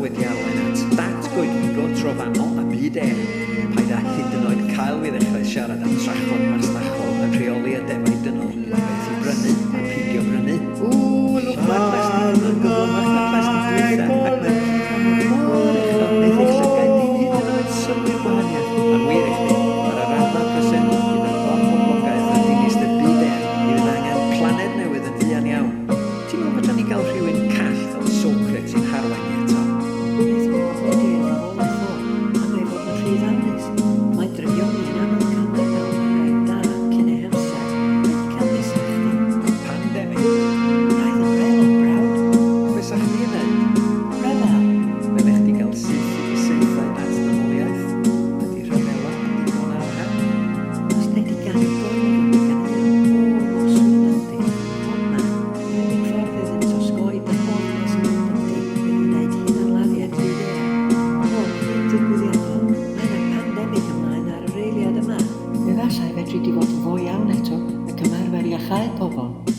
wedi arwain at datgoedwigo trofannol a byd eang. Paid â hyd yn oed cael fi ddechrau siarad am trallod masnachol yn rheoli y defaid dynol i weld beth i'w brynu a peidio brynu. Ww, lwc mae'r plastig yma'n gyflymach na'r plastig dwytha ac mae'r cyfrannu mor uchel wneith eich llygaid ddim hyd yn oed sylwi'r gwahaniaeth. Mae'n wir i chdi, ar y raddfa presennol gyda'r gorboblogaeth a dinistr byd eang, mi fydd angen planed newydd yn fuan iawn. Ti'n meddwl fedra ni gael rhywun call fel Socrates i'n harwain ni eto? Wneith o orfodi ei farwolaeth o, am ei fod yn rhy ddawnus. Mae drygioni yn aml cael medal am rhai da cyn eu hamser. Mae 'di cael nesaf chdi. Pandemig. Braidd yn brelog, brawd. Be 'sa chdi yn neud? Rhyfel. Fedrech chdi gael saethu dy saethau at ddynoliaeth? Ydy rhyfela yn ddigon ar hap? Os wnei di ganu gormod o ganeuon bob noswyl yndi, pobman, yr unig ffordd iddynt osgoi dy holl bresenoldeb di fydd i wneud hunanladdiad byd-eang. O, digwyddiadol, mae 'na pandemig ymlaen ar yr eiliad yma. Efallai fedri di fod yn fo iawn eto ac ymarfer iacháu pobl.